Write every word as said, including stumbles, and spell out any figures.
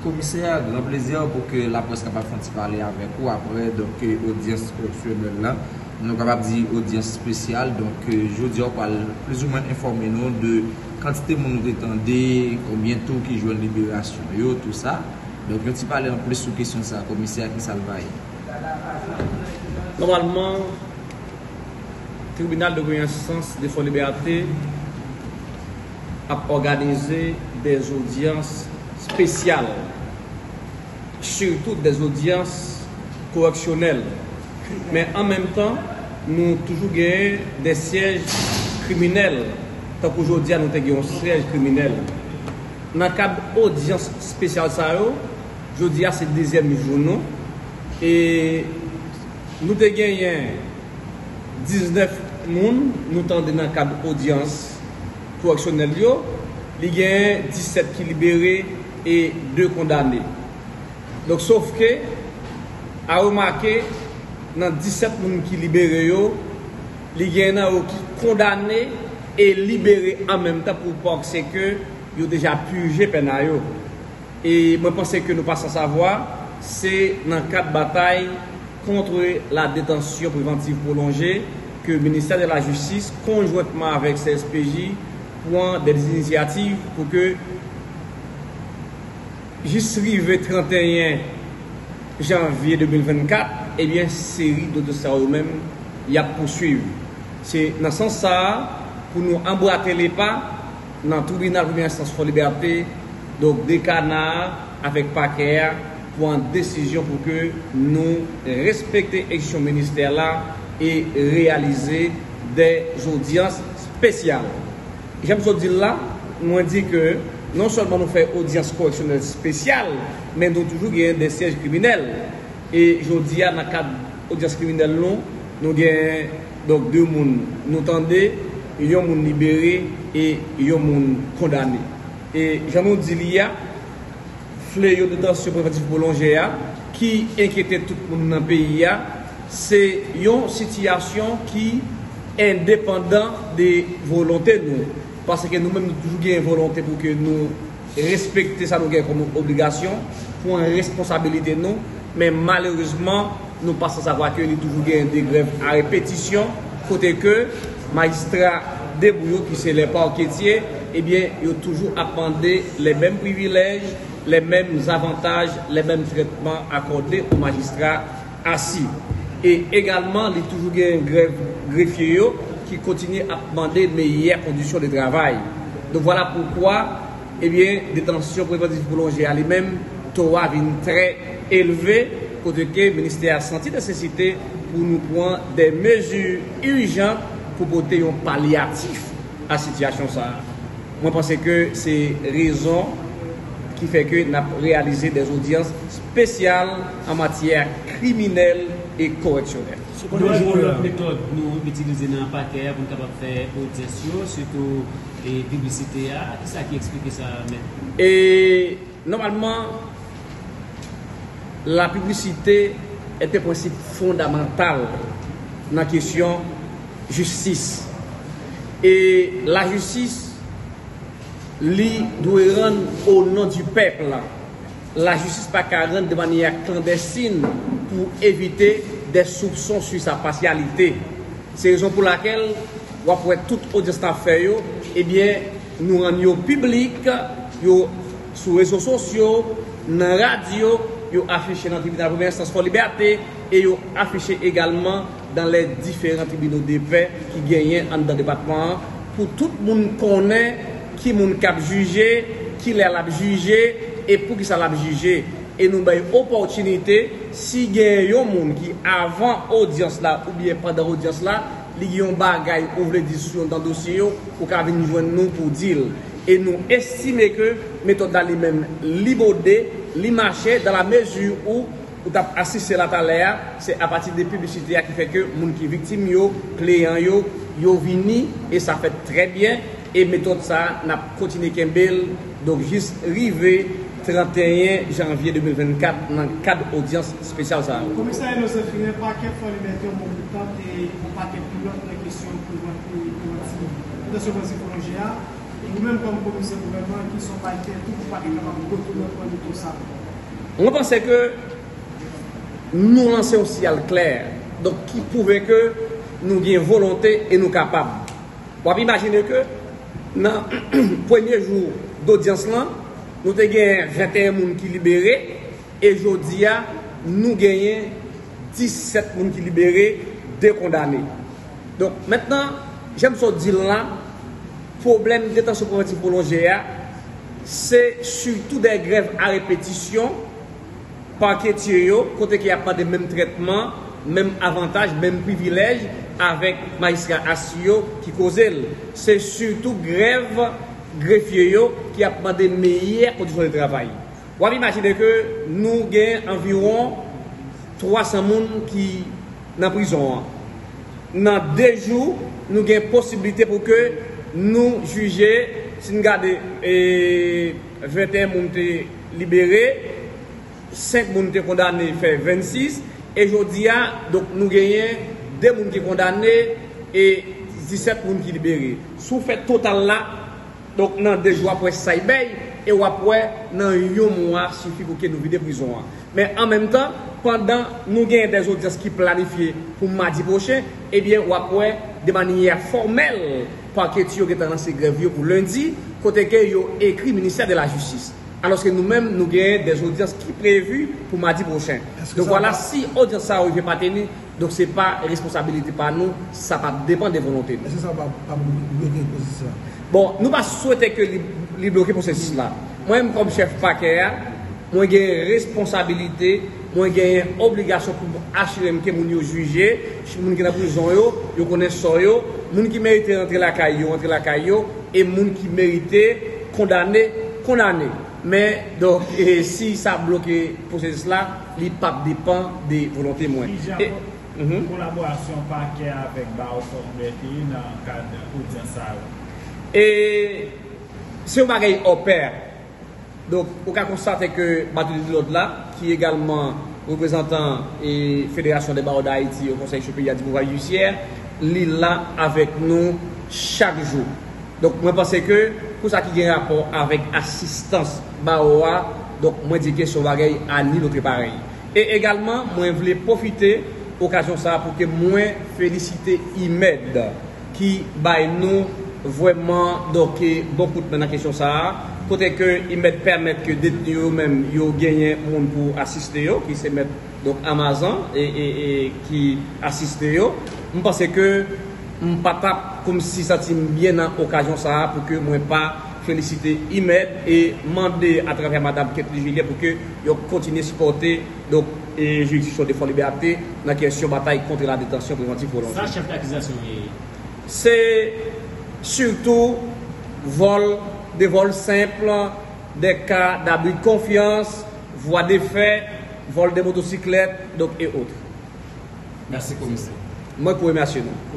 Komisè, gran plezi pou ke laprès kapab fè yon ti pale avèk ou apre, donk, odyans koreksyonèl la. Nou kapab di odyans espesyal. Donk, jodi a, w pral plizoumwen enfòme nou de kantite moun nou te tande, konbyen tou ki jwenn liberasyon yo, tou sa. Donk, yon ti pale anplis sou kesyon sa, komisè, ki sa l bay? Nòmalman, Tribinal de Première Instance de Fort Liberté ap òganize des audiences spéciales, surtout des audiences correctionnelles. Men an menm tan, nou toujou genyen des sièges criminels, tankou jodi a nou te gen yon syèj kriminèl. Nan kad odyans espesyal sa yo, jodi a se dezyèm jou nou, e nou te genyen diznèf moun nou tande nan kad odyans koreksyonèl yo, li genyen disèt ki libere e de kondane. Donk, sof ke, a remake, nan disèt moun ki libere yo, li genyen nan yo ki kondane e libere an menm tan pou paske yo deja pije pèn a yo. E mwen panse ke nou pa san savwa, se nan kad batay contre la détention préventive prolongée ke Ministè de la Jistis, konjwentman avèk C S P J, pran des initiatives pou ke jis rive trannteyen janvye de mil vennkat, ebyen, seri dosye sa yo menm, y ap pouswiv. Se nan sans sa a, pou nou anbwate lepa nan tribinal premyè enstans Fò Libète, donk, dekana a avèk pakè a pran desizyon pou ke nou respekte enstriksyon ministè la e reyalize de odyans espesyal. Jan m sot di l la, mwen di ke non sèlman nou fè odyans koreksyonèl espesyal, men nou toujou gen de syèj kriminèl. E jodi a, nan kad odyans kriminèl nou, nou gen, donk, de moun nou tande, yon moun libere e yon moun kondane. E jan nou di li a, fleyo detansyon prevantif pwolonje a, ki enkyete tout moun nan peyi a, se yon sitiyasyon ki endepandan de volonte nou. Paske nou menm, nou toujou gen volonte pou ke nou respekte sa nou gen kòm obligasyon, pran responsabilite nou, men malerezman, nou pa san savwa ke li toujou gen de grèv a repetisyon, kote ke majistra debou yo, ki se les parquetiers, ebyen, yo toujou ap mande les mêmes privilèges, les mêmes avantages, les mêmes traitements accordés aux magistrats assis. E egalman, li toujou gen grèv grefye yo ki kontinye ap mande meyè kondisyon de travay. Donk, vwala poukwa, ebyen, detansyon prevantif pwolonje a li menm, to a vin trè elve, kote ke ministè a santi nesesite pou nou pran de mezi ijan pou pote yon palyatif a sitiyasyon sa a. Mwen panse ke se rezon ki fè ke n ap reyalize de odyans espesyal an matyè kriminèl e koreksyonèl. Sepandan, nou gen yon lòt metòd nou itilize nan pakè a pou n kapab fè odyans yo, sitou, e, piblisite a. Kisa ki eksplike sa, mèt? E, nòmalman, la piblisite est un principe fondamental nan kesyon jistis. E lajistis, li dwe rann o non di pèp la. Lajistis pa ka rann de manyè klandèstin pou evite de soupson sou sa pasyalite. Se rezon pou lakèl w ap wè tout odyans n ap fè yo, ebyen, nou rann yo piblik, yo sou rezo sosyo, nan radyo, yo afiche nan tribinal premyè enstans Fò Libète, e yo afiche egalman dans les différents tribunaux de paix ki genyen anndan depatman an, pou tout moun konnen ki moun k ap jije, kilè l ap jije, e poukisa l ap jije. E nou bay opòtinite, si gen yon moun ki, avan odyans la oubyen pandan odyans la, li gen yon bagay ou vle di sou youn nan dosye yo, ou ka vin jwenn nou pou di l. E nou estime ke metòd la li menm, li bode, li mache, dans la mesure où ou t ap asiste la talè a, se apati de piblisite a ki fè ke moun ki viktim yo, kleyan yo, yo vini, e sa fèt trè byen, e metòd sa a, n ap kontinye kenbe l, donk, jis rive tranteyen janvye de mil vennkat nan kad odyans espesyal sa a. Komisè Eno Zephirin, pakè Fò Libète, Mòn Mitan, te yon pakè pilòt nan kesyon prevan-, e, prevantiv, detansyon prevantiv pwolonje a. Ou menm kòm komisè gouvènman, ki sa w pral fè tou pou pa te kapab retounen pran moto sa ankò? Mwen panse ke nou lanse yon siyal klè, donk ki pwouve ke nou gen volonte e nou kapab. W ap imajine ke nan premye jou dodyans lan, nou te gen venteyen moun ki libere, e jodi a, nou genyen disèt moun ki libere, de kondane. Donk, mentnan, jan m sot di l la, pwoblèm detansyon prevantiv pwolonje a, se sitou dè grèv a repetisyon paketye yo, kote ke y ap mande menm trètman, menm avantaj, menm privilèj avèk majistra asi yo ki koze l. Se sitou grèv grefye yo ki ap mande meyè kondisyon de travay. W ap imajine ke nou gen anviwon twa san moun ki nan prizon an. Nan de jou, nou gen posiblite pou ke nou jije, si n gade, e, venteyen moun te libere, senk moun te kondane, fè vennsis, e jodi a, donk, nou genyen de moun ki kondane e disèt moun ki libere. Si w fè total la, donk, nan de jou, w ap wè sa y bay, e w ap wè nan yon mwa sifi pou ke nou vide prizon an. Men an menm tan, pandan nou genyen dè zodyans ki planifye pou madi pwochen, ebyen, w ap wè de manyè fòmèl, paketye yo gentan lanse grèv yo pou lendi, kote ke yo ekri ministè de la jistis. Alòske nou menm, nou genyen dè zodyans ki previ pou madi pwochen. Donk, vwala, si odyans sa yo rive pa teni, donk, se pa responsabilite pa nou, sa p ap depann de volonte nou. Èske sa p ap, p ap bloke pwosesis la? Bon, nou pa swete ke li, li bloke pwosesis la. Mwen menm, kòm chèf pakè a, mwen gen responsabilite, mwen genyen obligasyon pou m asire m ke moun yo jije, moun ki nan prizon yo, yo konnen sò yo, moun ki merite rantre lakay yo, rantre lakay yo, e moun ki merite kondane, kondane. Men, donk, e, si sa bloke pwosesis la, li p ap depann de volonte mwen. Ki jan e, mhm. Kolaborasyon pakè avèk bawo Fort Berthier nan kad odyans sa yo? E, se yon bagay opè. Donk, ou ka konstate ke Mateli Delord la, ki egalman reprezantan e Federasyon dè Bawo d Ayiti o Konsèy Siperyè di Pouvwa Jidisyè, li la avèk nou chak jou. Donk, mwen panse ke pou sa ki gen rapò avèk asistans bawo a, donk, mwen di ke se yon bagay à nul autre pareil. E egalman, mwen vle pwofite okazyon sa a pou ke mwen felisite IMED ki bay nou vrèman, donk, bon kout men nan kesyon sa a, kote ke IMED pèmèt ke detni yo menm, yo genyen moun pou asiste yo, ki se mèt, donk, Amazan, e, e, e ki asiste yo. M panse ke m pa t ap kòmsi santi m byen nan okazyon sa a pou ke mwen pa felisite IMED e mande atravè madanm Ketly Julien pou ke yo kontinye sipòte, donk, e jiridiksyon de Fò Libète nan kesyon batay kont la detansyon prevantiv pwolonje. Sa chèf dakizasyon ye? Se sitou vòl, de vòl senp, de ka d'abus de confiance, voies de fait, vòl de motosiklèt, donk, e otre. Mèsi, komisè. Mwen pou remèsye nou.